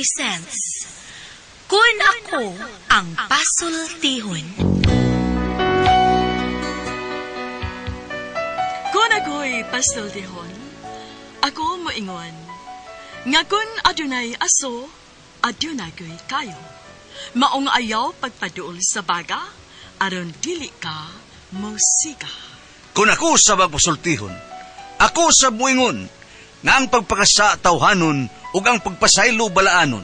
presents Kun Ako Ang Pasultihon. Kung ako'y pasultihon, ako moingon, nga kun adunay aso, adunay ko'y kayo. Maong ayaw pagpaduol sa baga, aron dili ka musika. Kung ako sa magpasultihon, ako sa muingon, nga ang pagpakasa tawhanon ug ang pagpasaylo balaanon.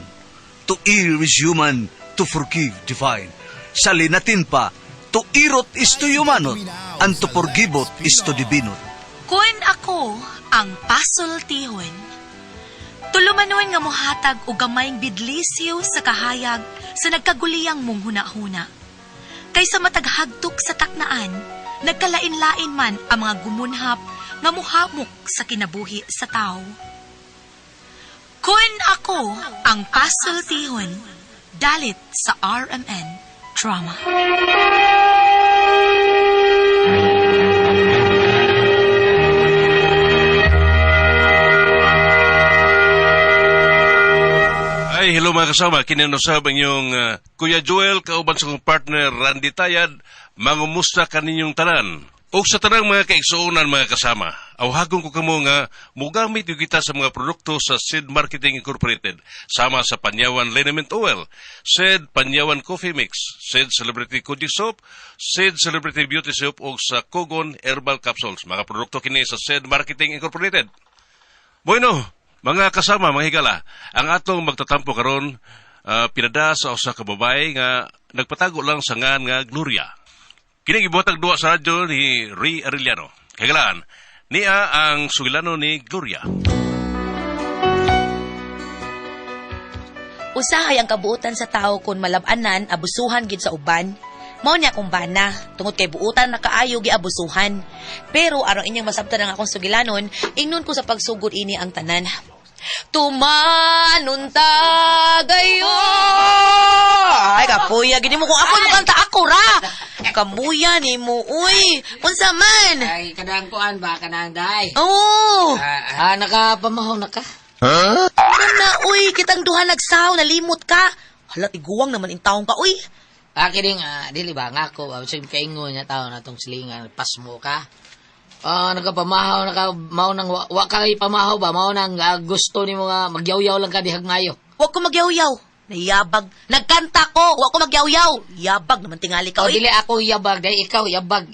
To err is human, to forgive divine. Sa linatin pa, to irot is to humanot, and to forgiveot is to divinot. Kun ako ang pasultihon. Tulumanon nga mohatag og gamayng bidlisiw sa kahayag sa nagkaguliyang mong hunahuna. Kaysa mataghagtok sa taknaan, nagkalain-lain man ang mga gumunhap nga muhamok sa kinabuhi sa tao. Kun ako ang pasultihon, dalit sa RMN Drama. Ay, hello mga kasama. Kinanusab ang inyong Kuya Joel, kauban sa kong partner Randy Tayad. Mangumusta kaninyong tanan. O sa tanang mga kaigsuonan mga kasama, awhagon ko kamo nga mugamit yung kita sa mga produkto sa Sid Marketing Incorporated, sama sa Panyawan Liniment Oil, Sid Panyawan Coffee Mix, Sid Celebrity Koji Soap, Sid Celebrity Beauty Soap o sa Kogon Herbal Capsules. Mga produkto kini sa Sid Marketing Incorporated. Bueno, mga kasama, mga higala, ang atong magtatampo karon pinada sa usa ka babae nga nagpatago lang sa ngan nga Gloria. Kini gibuhatag duwa sa radyo ni Ray Arellano. Kagalaan, niya ang sugilano ni Gloria. Usahay ang kabuutan sa tao kung malabanan, abusuhan gid sa uban. Mao niya akong bana, tungod kay buutan na kaayo giabusuhan. Pero aron inyong masabtan ang akong sugilanon, ingnon ko sa pagsugod ini ang tanan. Tumanon ta gayo. Ay, kapuya, gini mo kung ako mo kanta ako ra. Kamuya ni mo, uy. Unsa man? Ay, kanang kuan ba? Kanang day. Oo. Nakapamahaw na ka. Ano na, uy, kitang duha nagsaw, nalimot ka. Hala, tiguang naman in taong ka, uy. Kining, dili ba, nga ako, sa kaingon niya tao na tong silingan, pasmo ka. Nagapamahaw, naka, mao nang, wa ka pamahaw ba, mao nang gusto ni mga magyawyaw lang ka dihag mayo. Huwag ko magyawyaw. Nayabag. Nagkanta ko. Huwag ko magyawyaw. Yabag naman tingali ka, O, uy. dili ako yabag, dahil ikaw yabag.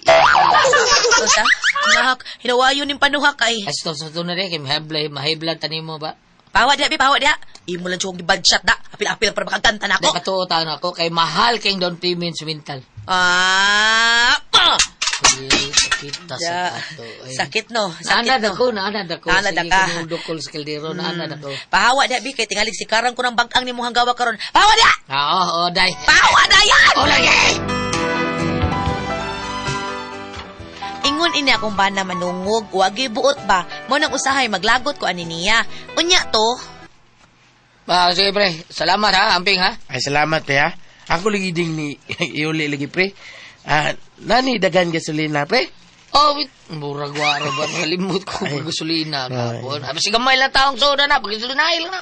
Unsa? Nahak, hinawayon ning panuhak ay. Asto sa na rin, kay mahibla tanim mo ba? Pawa diha, bi, pawa diha. Imo lang siyang gibad shot da. Apil-apil para makakanta na Dahil ako. katuo taon ako, kay mahal kayong down payment sa mental. Ah, pa! Ay, sakit ta sa ato. Ay. Sakit no, sakit Naanad no. ako, naanad ako. Naanad Sige, ka. kinudukol sa kaldero, naanad ako. Pahawa diha, bi, kay tingalig si karang ko ng bangkang ni muhang gawa karon. Pahawa diha! Oo, oo, day. Pahawa dayan! Oh, lagi! Ingon ini akong bana manungog, wagi buot ba? Mo nang usahay maglagot ko ani niya. Unya to, Ba, sige pre, salamat ha, amping ha. Ay, salamat pre ha. Ako lagi ding ni iuli lagi pre. Nani dagan gasolina pre? Oh, wait. Murag waro ba? Nalimot ko pag gasolina. Ay. Kapon. Abi, sige, gamay lang taong soda na. Pag gasolina, lang na.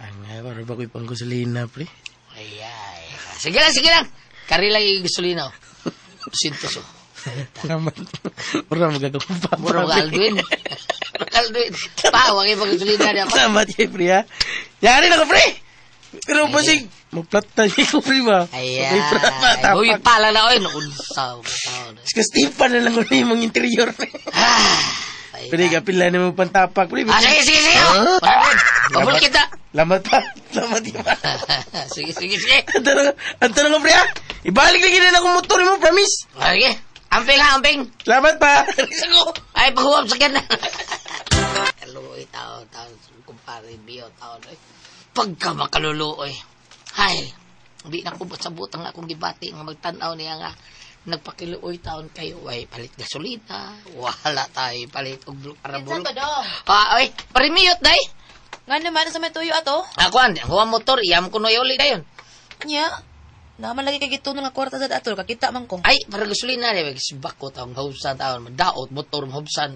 Ay, nga, para ba ko'y pang gasolina pre? Ay, ay. Sige lang, sige lang. Kari lang yung gasolina. Oh. Sintos, oh. Salamat. Mura magkakakumpa. Murag Aldwin. Aldwin. Pa, wag yung pag gasolina niya. Salamat kay pre ha. Yari na ko pre! Pero basig, magplata niya ko pre ba? Ay, Okay, pre, ay. matapak. Uy, pala na, oy. Naunsaw. Kastipan na lang ko na yung mga interior pre. Ay, Pre, kapila na mo pantapak pre. Sige, sige, sige. Pabul kita. Lamat pa. Lamat pa. Sige, sige, sige. Ang tanong ko pre ha. Ibalik lagi na akong motor mo, promise. Sige. Amping ha, amping. Salamat pa. Ay, paghuwap sa kanya. Kaluoy, tao, tao, kumpare, biyo, tao. Ay, pagka makaluluoy. Ay, hindi na ko sa butang akong gibati nga magtanaw niya nga nagpakiluoy taon kayo. Ay, palit gasolina. Wala tayo palit og para bulok. Ay, parimiyot, day. Nga naman sa may tuyo ato. Ako, ang huwag motor, iyam ko na iuli dayon. Nya. Naman lagi kay gitunon nga kwarta sa atol, kakita man ko. Ay, para gasolina, di ba? Sibak ko taong hubsan taon. Madaot, motor, hubsan.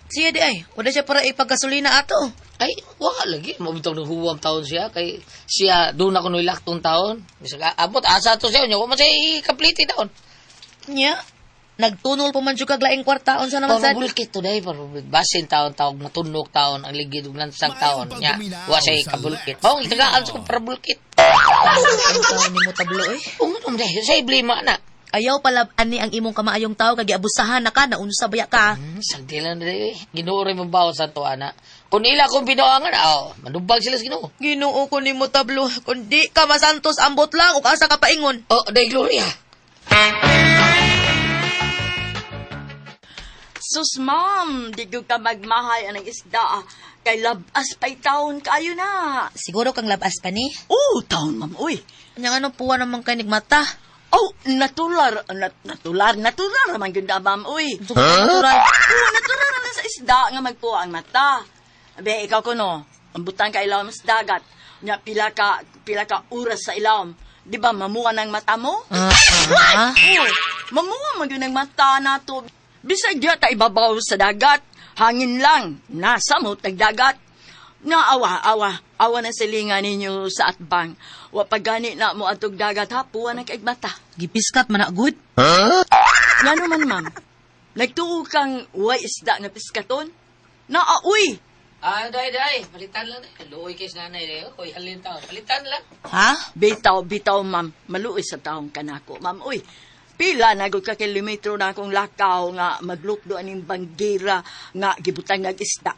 Siya di ay, wala siya para ipaggasolina ato. Ay, wala lagi. Mabitaw ng huwam taon siya. Kay siya, doon ako nilak tong taon. Bisag, abot, asa to siya. Nya, wa man siya i-complete taon. Nya, nagtunol pa man jud kag laing kwartaon sa naman Para sad. bulkit to day, para basin taon tawag matunok taon ang ligid ug lansang taon. Nya, wa siya kabulkit. Mao itagaan sa para bulkit. Ang taon nimo tablo eh. Ung ano man day, siya blema na. Ayaw pala ani ang imong kamaayong tao kay giabusahan na ka naunsa baya ka. Sagdi lang na day. Eh. Ginoo ray mabaw sa to ana. Kung ila kong binuangan, aw, manubag sila sa Ginoo. Ginoo ko nimo tablo, kundi ka masantos ambot lang ug asa ka paingon. Oh, day Gloria. Sus, ma'am, di ko ka magmahay anang isda. Ah. Kay labas pa'y taon kayo na. Siguro kang labas pa ni. Oh, taon, ma'am, uy. Nya ano puwa naman kay nigmata. Oh, natular, natular, natular naman ganda, ma'am, uy. Huh? Natural. Oo, natural naman sa isda nga magpuwa ang mata. Abe, ikaw ko no, ang butang ka ilawom sa dagat. Nya, pila ka oras sa ilawom. Di ba, mamuha ng mata mo? Ah, Oo, mamuha man yun ang mata nato. Bisag diya ta ibabaw sa dagat. Hangin lang, nasa mo tagdagat. Nga awa, awa, awa na silingan ninyo sa atbang. Wa pagani na mo atog dagat ha, puwa ng kaigmata. Gipiskat man na good. Ngano man, ma'am? Nagtuo kang way isda nga piskaton? Naa, uy! Ah, day, day. Palitan lang. Day. Luoy kay sa nanay. Day. Oy, halin taon. Palitan lang. Ha? Bitaw, bitaw, ma'am. Maluoy sa taong kanako, ma'am. Uy, pila na gud ka kilometro na akong lakaw nga maglukdo aning banggira nga gibutang nag isda.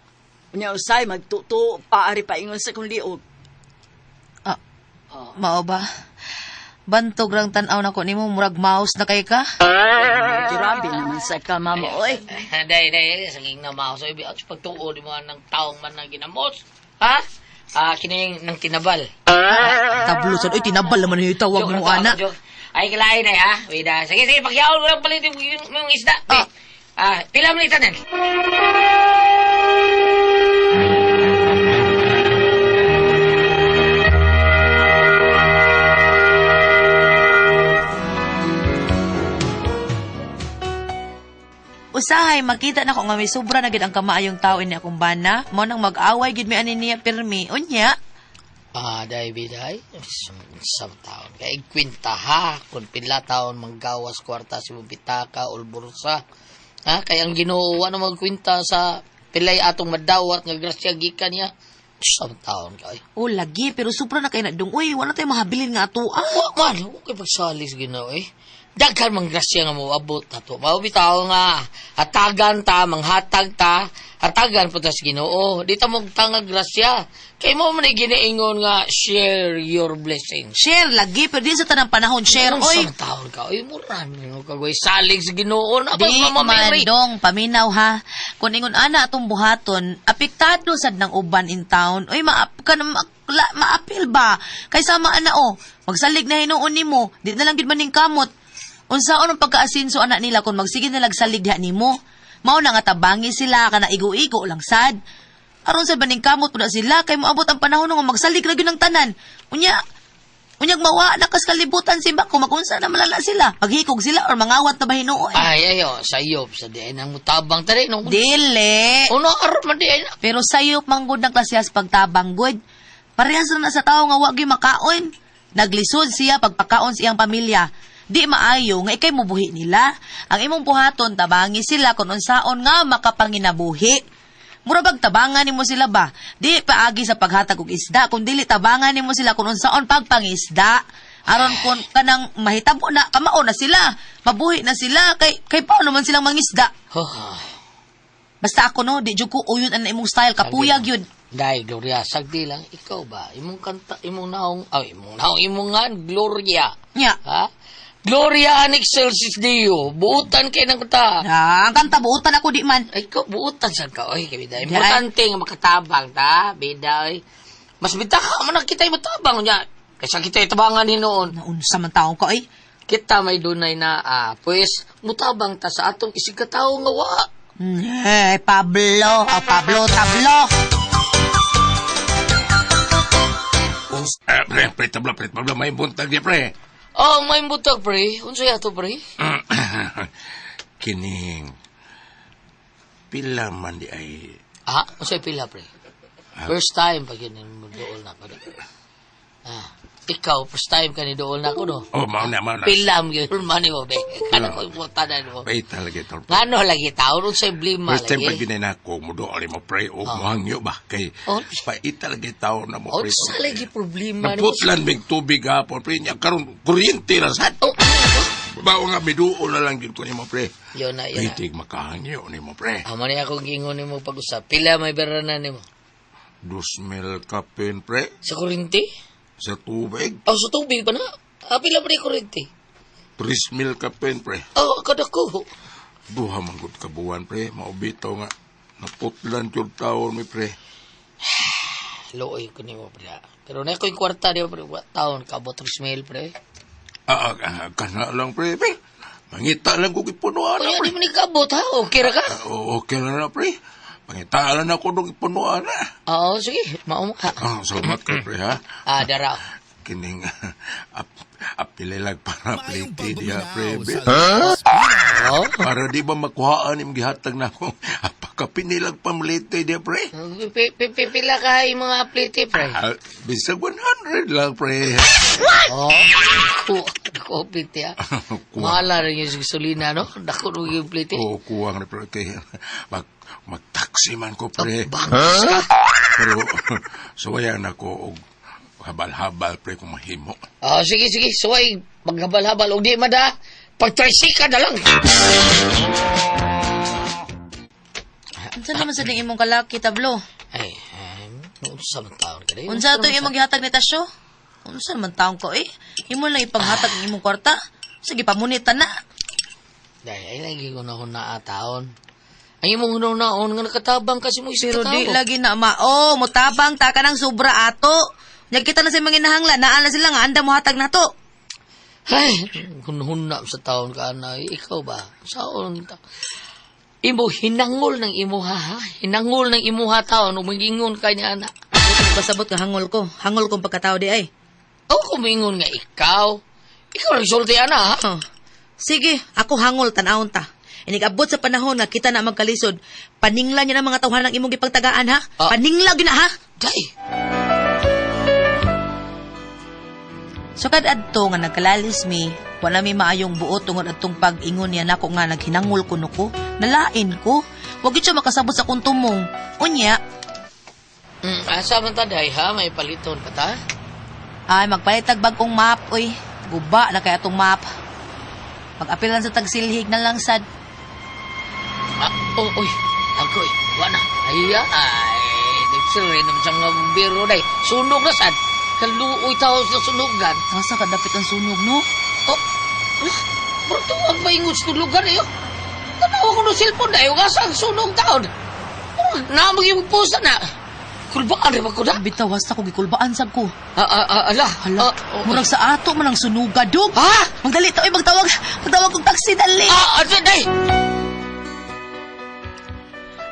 Unya usay magtuto paari paingon sa kong liog. Ah, mao ba? Bantog rang tan-aw nako nimo murag mouse na kay ka. Grabe naman sa ka, ma'am. Uy, Day, day. Saging na mao. So, ibi, at pagtuo, di mo ng taong man na ginamos. Ha? Ah, kining ng tinabal. Tablo sad oy tinabal naman yung tawag Joke mo lang to, ana. joke. Ay, kilain ay, ha? Wait, ah. Sige, sige, pagyaon ko lang palit yung isda. Ah, ah pila mo na itanan. Usahay makita nako nga may sobra na gid ang kamaayong tao ini akong bana. Mao nang mag-away gid mi ani niya pirmi. Unya, Ah, day, biday. Isang taon. Kaya kwinta ha. Kung pila taon manggawas kwarta si pitaka o bursa. Ha? Kaya ang Ginoo ano magkwinta sa pilay atong madawat nga grasya gikan niya. Isang taon kay. oh lagi pero sobra na kay na dong. Uy, wala tay mahabilin nga ato. Ah, Wa man, wa kay pagsalig sa Ginoo eh. Daghan mang grasya nga moabot nato. Mao bitaw nga hatagan ta, manghatag ta, hatagan po ta sa Ginoo. Di ta mogtang nga grasya. Kay mo man ay ginaingon nga share your blessings. Share lagi pero di sa tanang panahon share oy. Isang taon ka, oy, mura mo kag salig sa Ginoo na Di man dong paminaw ha. Kung ingon ana atong buhaton, apektado sad ng uban in town. Uy, maap ka na maapil ba? Kay sama ana o, magsalig na hinuon nimo, di na lang gid maning kamot. Unsaon ang pagkaasinso ana nila kung magsige na lagsalig diha nimo? Mao na nga tabangi sila kana igo-igo lang sad. Aron sa baning kamot pud na sila kay moabot ang panahon nga magsalig ra gyud ang tanan. Unya, unyag mawa na kas kalibutan si Bako magunsa na malala sila. Maghikog sila or mangawat na ba hinuon. Ay, ayo, sayop sa di ay nang mutabang tari nung Dili. Uno aron man di ay na. Pero sayop manggod ng klasehas pagtabang good. Parehas na na sa tao nga wa gyud makaon. Naglisod siya pagpakaon sa iyang pamilya. Di maayo nga ikay mubuhi nila. Ang imong buhaton tabangi sila kung unsaon nga makapanginabuhi. Mura bag tabangan nimo sila ba? Di paagi sa paghatag og isda, kun dili tabangan nimo sila kung unsaon pagpangisda. Aron kun kanang mahitabo na kamao na sila, mabuhi na sila kay kay paano man silang mangisda. Huh. Basta ako no, di jud ko uyon ang imong style kapuyag yun. Dai, Gloria, sagdi lang ikaw ba? Imong kanta, imong naong, ay, imong naong, imong nga, Gloria. Nya. Ha? Gloria an excelsis Deo. Buutan kay nang kanta. Ah, ang kanta buutan ako di man. Ay, ikaw, buutan sad ka. Oy, kay bida. Dai. Importante nga makatabang ta, bida, oy. Mas bita ka, man kita mutabang niya. Kaysa kita tabangan ni noon. Naunsa man taong ka ay. Kita may dunay na, ah, pues, mutabang ta sa atong isig ka tawo nga wa. Eh, Pablo, oh, Pablo, tablo. Ah, pre, pre, tabla, pre, tabla, may buntag niya, pre. Oh, may butag, pre. Unsa yato, pre? Kining. Pila man di ay Ah, unsay pila pre? First time pag yun mo dool na ko. Ah, ikaw first time ka ni dool na ko no. Oh, mao na, mao na. Pila mo yun man mo be. Kana ko ibutan na mo. Pay talaga tol. Ngano lagi taon unsay blima First time pag lagi. ginay nako mo dool mo pre o mohangyo ba kay Oh. pait talaga taon na mo pre. Unsa lagi problema nimo? Naputlan mig tubig hapon pre niya karon kuryente ra sad. Oh, Bawo nga miduol na lang gyud ko nimo pre. yun na, yun na. Pitig makahangyo nimo pre. Amo ni ako giingon nimo pag-usap. Pila may bera na nimo? 2,000 kapin pre Sa kuryente? sa tubig. Oh, sa tubig pa na. Ah, pila pa ni kuryente? 3,000 kapin pre. Oh, kadako. Duha man gud ka buwan pre, maubito nga naputlan gyud taon mi pre. Looy ko nimo pre. Pero na ko'y kwarta di ba pre? Wa taon kabot 3,000 pre. Ah, ah, ah, kana lang pre, pre. Mangita lang ko gipunuan na Unya pre. di mo ni kabot ha? Okay ra ka? Ah, okay lang na pre. Mangita lang ako dong gipunuan na. Oo, sige. Mao ka. Ah, salamat kay pre ha. Ah, dara. Kining apilelag para plate diha pre. Oh. Para di ba makuhaan im gihatag na ako. Apakapinilag pamlete diha pre. Pila ka yung mga plate pre. Ah, bisag 100 lang pre. Oh. Ko ko plate ah. Kuha. Mahala rin yung gasolina no. Dako rin yung plate. Oo, kuwang na pre. Kay, mag, mag-taxi man ko pre. Bangis ka. Pero suwayan ako og habal-habal pre kung mahimo. Oh, sige sige, suway maghabal-habal og di mada. Pag-tricycle na lang. Unsa naman sa ding imong kalaki tablo? Ay, unsa man taon ka di? Unsa to imong gihatag ni Tasyo? Unsa naman taon ko eh? Imo lang ipanghatag ang imong kwarta. Sige pamunita na. Dahil ay lagi ko na na taon. Ay imong hunaon nga nakatabang kasi mo isip Pero di lagi na mao, motabang ta ka ng sobra ato. Nya kita na sa mga inahanglan, naa na sila nga anda mo hatag nato. Ay, hunhuna sa taon ka na. Ikaw ba? Saon ta? Imo hinangol ng imuha ha? Hinangol ng imuha taon. Umingingon ka niya ana. Ako pasabot nga hangol ko. Hangol kong pagkatao di ay. O kumingon nga ikaw. Ikaw nagsulti ana ha? Oh. Sige, ako hangol tan-awon ta. Inigabot sa panahon nga kita na magkalisod. Paningla niya ng mga tawhan ng imong gipagtagaan ha. Ah. Paningla gyud na ha. Day! So kad adto nga nagkalalis mi, wala mi maayong buot tungod adtong pag-ingon niya nako nga naghinangol kuno ko, nalain ko. Wa gyud siya makasabot sa akong tumong. Unya, Asa man ta day ha? May paliton pa ta? ay magpalit tag bag-ong map oy. Guba na kay atong map. Mag-apil lang sa tagsilhig na lang sad. Ah, oh, oy. Agoy, wala. Ay, ay. Nagsil rin naman sa mga biro day. Sunog na sad. Kaluoy tao sa sunugan. Asa ka dapit ang sunog no? Oh, ala, bro, tuwag ba ingon sa lugar eh? Tanawa ko ng cellphone na eh. Asa ang sunog taon. Oh, naamag yung pusa na. Kulbaan rin ba ko na? Bitaw hasta ko gikulbaan sab ko. Ah, ah, ah, ala. Hala, Ah, oh, murag sa ato man ang sunuga dog. Ha? Magdali ta oy magtawag, magtawag kog taxi dali. Ah, ano, day?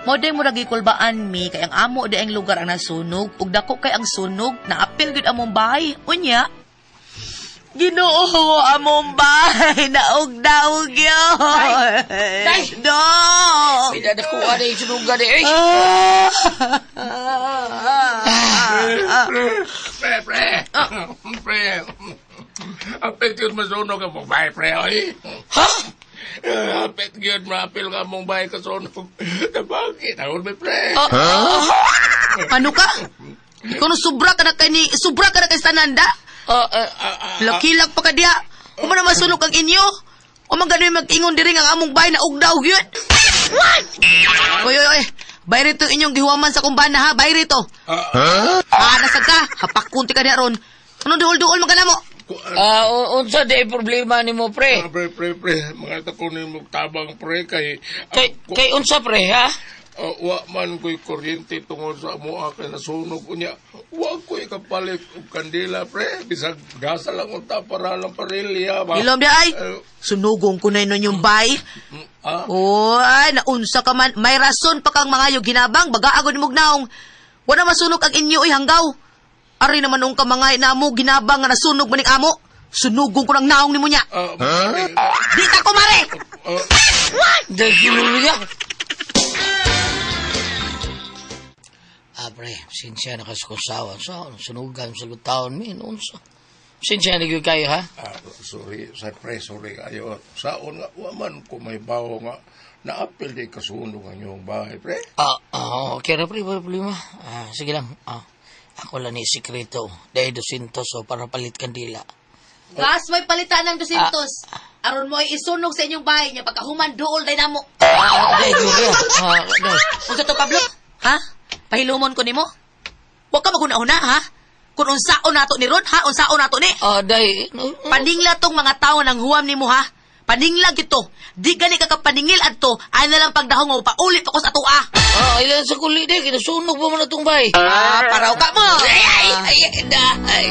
Mo day murag gikulbaan mi kay ang amo di ang lugar ang nasunog ug dako kay ang sunog naapil gyud among bahay. Unya, Ginoo among bahay naug-daog yun. Day! No. May dadakuha na yung sunugan eh. Pre, pre. Pre. Apit yun masunog ang mong bahay, pre. Oy. Ha? Apit yun maapil ka mong bahay kasunog. Bakit? Ako may pre. Ah, ah, Ano ka? Ikaw no sobra ka na kay ni sobra ka na kay Sananda. ah, ah, ah, Lakilak pa ka diha. Kung man masunog ang inyo. O man gano'y mag-ingon diri nga ang among bahay na ugdaog yun. What? Oy, oy, oy. Bayri to inyong gihuwaman sa kumbana ha. Bayri to. Ah, nasag ka. Hapakunti ka diha ron. Anong duol-duol man ka na mo? ah, unsa day problema nimo pre? Ah, pre, pre, pre. Mga tako ni mong tabang, pre. Kay, Kay kay unsa pre ha? Ah, wa man ko'y kuryente tungod sa amoa kay nasunog unya. Wa ko'y kapalit og kandila, pre. Bisag gasa lang unta para lang parilya ba. Ilom diha ay. Eh, Sunugong ko na yun yung bay. ah, Oy, naunsa ka man. May rason pa kang mga ginabang. Baga agod ni Mugnaong. Wala masunog ang inyo oy hanggaw. Ari naman nung ka mga namo ginabang nga nasunog maning amo. Sunugong ko ng naong nimo niya. ah, pre. Di ta ko mare. Ah, Dahil niya. Pre. Sinsya na kaskusawan. Sa, sunugan sa taon, min, unsa. Sinsya na gyud kayo, ha? Ah, sorry, sa pre, sorry kayo. Saon nga, wa man ko may bawo nga naapil di kasunog ang inyong bahay, pre. Okay ra, pre, wala problema. Sige lang. Ako lang ni sikreto. Dahil 200 so para palit kandila. Gas, may palitan ng 200. Aron mo ay isunog sa inyong bahay niya pagkahuman duol day namo. Dahil, Gloria. Dahil. Unsa to Pablo? Ha? Pahilumon ko nimo? Wa ka maghuna-huna ha? Kung unsaon nato ni Ron, ha? Unsaon nato ni? Dahil. Paningla tong mga tao ng huwam nimo ha. Paningla gito. Di gani ka kapaningil adto. Ay na lang pagdahong mo pauli pa ko sa atoa. Ilan sa kuli, dahil. Kinasunog pa man atong bahay. Paraw ka mo. Ay, ay, ay, ay.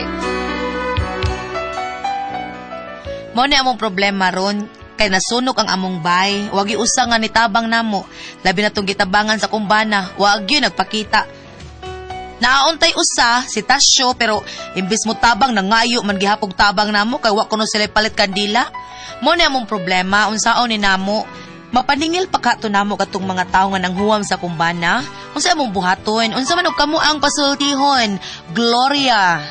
Mo ni among problema ron kay nasunog ang among bay. Wag usa nga nitabang namo. Labi na tong gitabangan sa kumbana. Wag gyud nagpakita. Naauntay usa si Tasyo pero imbis mo tabang nangayo man gihapog tabang namo kay wa kuno sila palit kandila. Mo ni among problema unsaon ni namo. Mapaningil pa ka to namo katong mga tawo nga nanghuwam sa kumbana. Unsa among buhaton? Unsa man og kamo ang pasultihon? Gloria.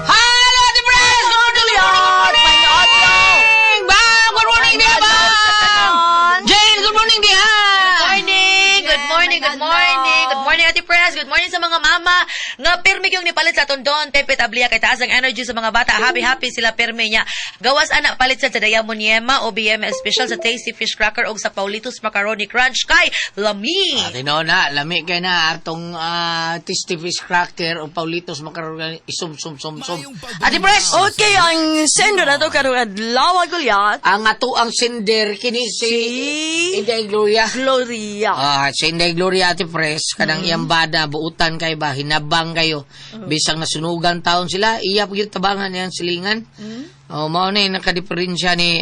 Hello, the press! Good morning! Bang! Good morning, diha, bang! Jane, good morning, diha! Morning! Good morning, good morning. Good morning, Ate Press. Good morning sa mga mama. Nga pirmi yung nipalit sa Tondon, Pepe Tablia, kay taas ang energy sa mga bata. Happy-happy sila pirmi niya. Gawas ana palit sa Diamond Yema, OBM special sa Tasty Fish Cracker og sa Paulitos Macaroni Crunch kay Lami. Tinoon na, lami kay na atong Tasty Fish Cracker o Paulitos Macaroni isum sum sum sum. Ate Press! Okay, ang sender na to karong adlaw Gulyat. Ang ato ang sender kini si Inday Gloria. Gloria. Si Inday Gloria Ate Press kanang iyang bada buutan kay ba hinabang kayo. Bisang nasunugan taon sila, iya pag yung tabangan niyang silingan. Oh, mao na yung nakadiferensya ni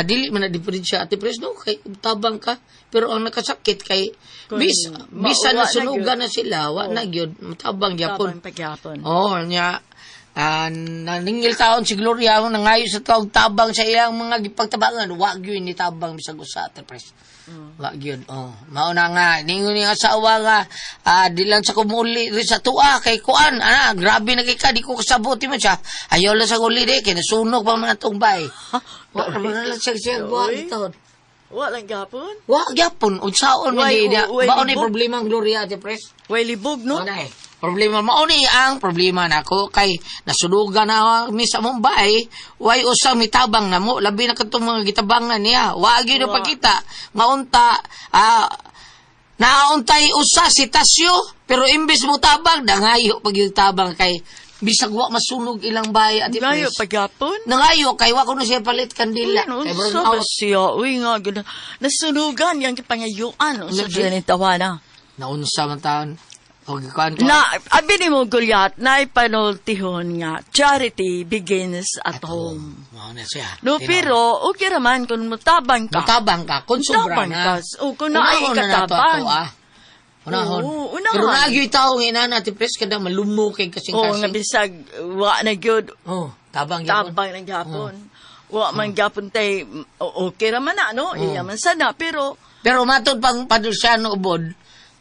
dili man na diferensya Ate Press no kay tabang ka pero ang nakasakit kay bisa nasunugan na sila wa na gyud tabang gyapon. Tabang pagyapon. Oh, nya naningil taon si Gloria ang nangayo sa taong tabang sa ilang mga gipagtabangan wa gyud ni tabang bisag usa Ate Press. Wa gyud. Oh, mao na nga ningon ni asawa nga di lang sa kumuli ri sa tuwa kay kuan ana grabe na kay ka di ko kasabot mo siya. Ayaw lang sa uli di kay nasunog pa man atong bay. Wa ra man lang siya wa taon. Wa lang gapon. Wa gyapon unsaon man di niya. Mao ni problema ang Gloria Ate Press. Way libog no. Mao na eh. Problema mao ni ang problema nako kay nasunugan na mi sa Mumbai, way usang mitabang namo labi na kadtong mga gitabangan niya. Wa gyud pakita nga unta nauntay usa si Tasyo pero imbes mo tabang dangayo pag yung tabang kay bisag wa masunog ilang bahay Ate Nangayo Pres. pagyapon. Nangayo kay wa kuno siya palit kandila. Kay Unsa ba siya? Uy nga gud. Nasunugan yang gipangayuan unsa Lagi. ni tawana. Naunsa man taon. O gikuan ko. Na abi nimo Gulyat na ipanultihon nga charity begins at home. Mao na siya. No, Tinuod. pero okay raman kung mutabang ka. Mutabang ka, kung sobra Mutabang na. ka. O, kung naay Unahon na nato ikatabang. ato, ah. Unahon. Oo, unahon. Pero naagyo'y tao nga ina natin, pres, kada malumo kay Oo, nga kasing-kasing. bisag wa na gyud Oh, tabang gyapon. tabang ng gyapon. Wa man gyapon tay okay raman na no, iya man sana pero Pero matod pang Padulciano ubod,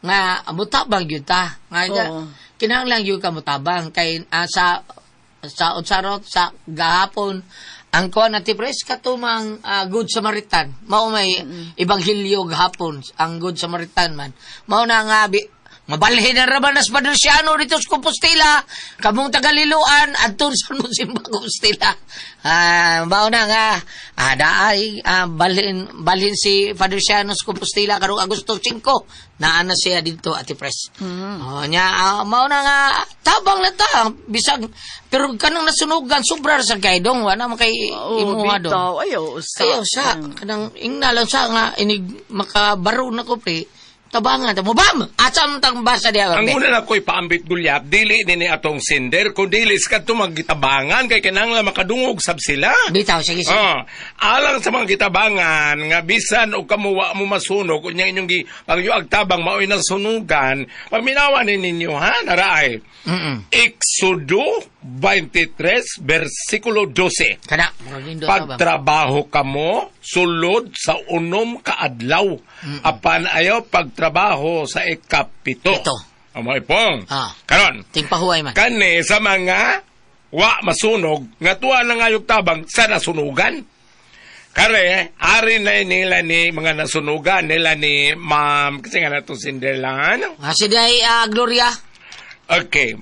nga mutabang gyud ta. Nga Oo. kinahanglan gyud ka mutabang kay sa unsarot sa gahapon ang kuan ati pres katumang Good Samaritan. Mao may ebanghelyo gahapon ang Good Samaritan man. Mao na nga mabalhin na raman as Padulciano dito sa Compostela. Kamong tagaliluan adto sa mo simba Compostela. Mao na nga daay balhin si Padulciano sa Compostela karong Agosto 5. Naa na siya dito Ate Pres. Oh, nya mao na nga tabang na ta bisag pero kanang nasunugan sobra sa kay dong wa na man kay imuha dong. bitaw ayaw usa. Ayaw sa kanang ingna lang sa nga inig makabaro na ko pre. Tabangan ta mo bam. Asa man tang basa diha Ang be? una na ko'y paambit gulyap, dili ni atong sender, kun dili sa kadto magitabangan kay kinahanglan makadungog sab sila. Bitaw sige sige. Oh, alang sa mga gitabangan nga bisan og kamuwa mo masunog unya inyong gi pangyuag tabang maoy nasunugan, paminawa ni ninyo ha naraay. Exodo 23, versikulo 12. Kana, murag nindot na ba? Pagtrabaho kamo sulod sa 6 ka adlaw. Apan ayaw pagtrabaho sa ikapito. Pito. Amo ipong. Ah. Karon, Tingpahuway man. kani sa mga wa masunog nga tuwa na ngayog tabang sa nasunugan. Kare, ari na nila ni mga nasunugan nila ni Ma'am kasi nga na to Cinderella. Ano? Ah, si Day, Gloria. Okay.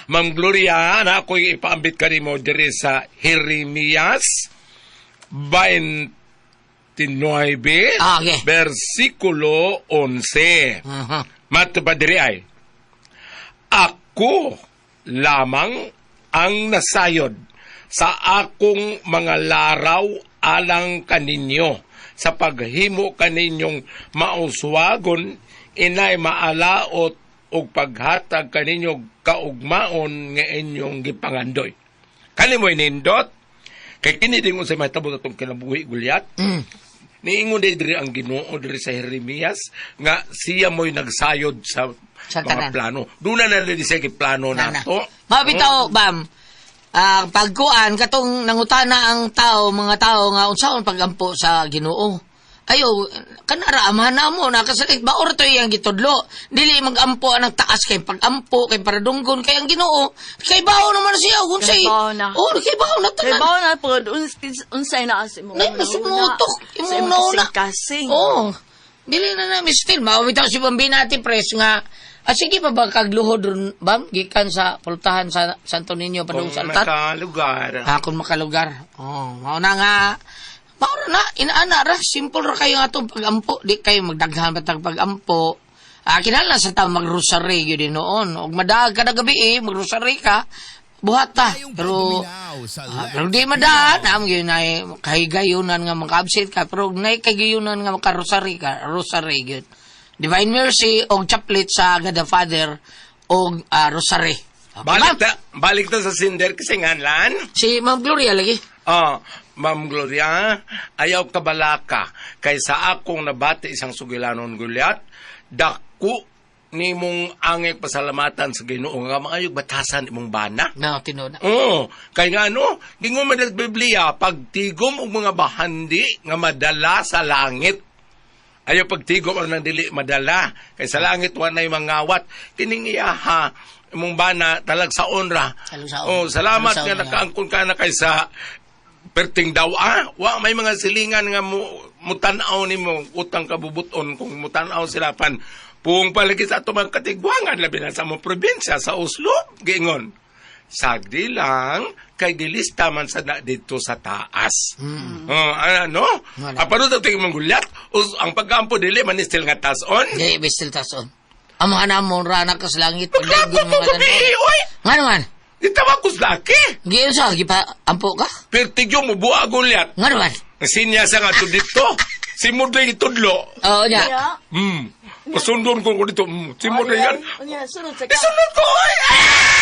Ma'am Gloria, na ako'y ipaambit kanimo diri sa Jeremias 29, Ah, okay. versikulo 11. Mhm. Mato pa diri ay, ako lamang ang nasayod sa akong mga laraw alang kaninyo sa paghimo kaninyong mauswagon inay maalaot og paghatag kaninyo kaugmaon nga inyong gipangandoy. Kani mo inindot kay kini din unsay mahitabo atong kinabuhi gulyat. Niingon diri ang Ginoo diri sa Jeremias nga siya mo'y nagsayod sa Sa mga tanan. plano. Doon na na siya plano Na, na. nato. Mabitaw, bam. Pagkuan katong nangutana ang tao, mga tao nga unsaon pagampo sa Ginoo. Ayo, kanara amahan na mo nakasalit ba or to iyang gitudlo. Dili magampo ang taas kay pagampo kay paradunggon kay ang Ginoo. Kay bawo naman siya unsay. Kay bawo na. Oh, kay bawo na Kay tanan. bawo na po, unsay na as imong Nay, masumutok. Sa Imong imong nauna. kasing-kasing. Oo. Dili na namin still. Mawitaw si Bambina ati pres nga. Ah, sige pa ba kagluhod ron, bam? Gikan sa pultahan sa Santo Niño padung Kung sa altar. makalugar. Ah, kung makalugar. Oh, mao na nga. Mao ra na, inaana ra. Simple ra kayo nga itong pag-ampo. Di kayo magdaghan pa tag pag-ampo. Ah, kinahanglan sa tao magrosary yun din noon. Og madaag ka na gabi eh, magrosary ka. Buhat ta. Pero, pero di madaan. Am gyud na kahigayunan nga maka-absent ka. Pero nay kahigayunan nga makarosary ka. Rosary gyud. Divine Mercy og chaplet sa God the Father og rosary. Okay, Balik ma'am? ta, balik ta sa Cinder kasi nga lan. Si Ma'am Gloria lagi. Ah, Ma'am Gloria, ayaw kabalaka kay sa akong nabati isang sugilanon gulyat, dako nimong angay pasalamatan sa Ginoo nga maayog batasan imong bana. No, tinuod na. Oo, kay nga ano, gingon man sa Biblia, pagtigom og mga bahandi nga madala sa langit. Ayaw pagtigom ang nang dili madala. Kay sa langit wa nay mangawat. Kining iyaha imong bana talagsaon ra. Talagsaon. Oh, salamat Talagsaon nga na. nakaangkon ka na kay sa perting daw ah. Wa may mga silingan nga mutan-aw nimo utang kabubuton kung mutan-aw sila pan puong palagi sa ato mga katigwangan labi na sa among probinsya sa Oslo giingon. Sagdi lang kay gilista man sa na dito sa taas. Oh, ano? Wala. Apano daw tingin mong gulyat? Ang pagkampo dili man still nga taas-on. Di, bestil tason. Ang mga namon rana ka sa langit. Maglapot Pagdayon ko mga gabi, oy! Nga naman. Gitawag ko sa laki. Giyon sa, gipa, ampo ka? Pertigyo mo buwa gulyat. Nga naman. Sinya sa nga to dito. Si Mudlay itudlo. Oo, niya. Yeah. Masundon ko ko dito. Si Mudlay yan. Unya, sunod sa ka. Isunod ko, oy! Ah!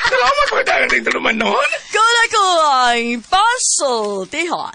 Salamat pagdagan dito naman noon. Ko na ko ang pasultihon.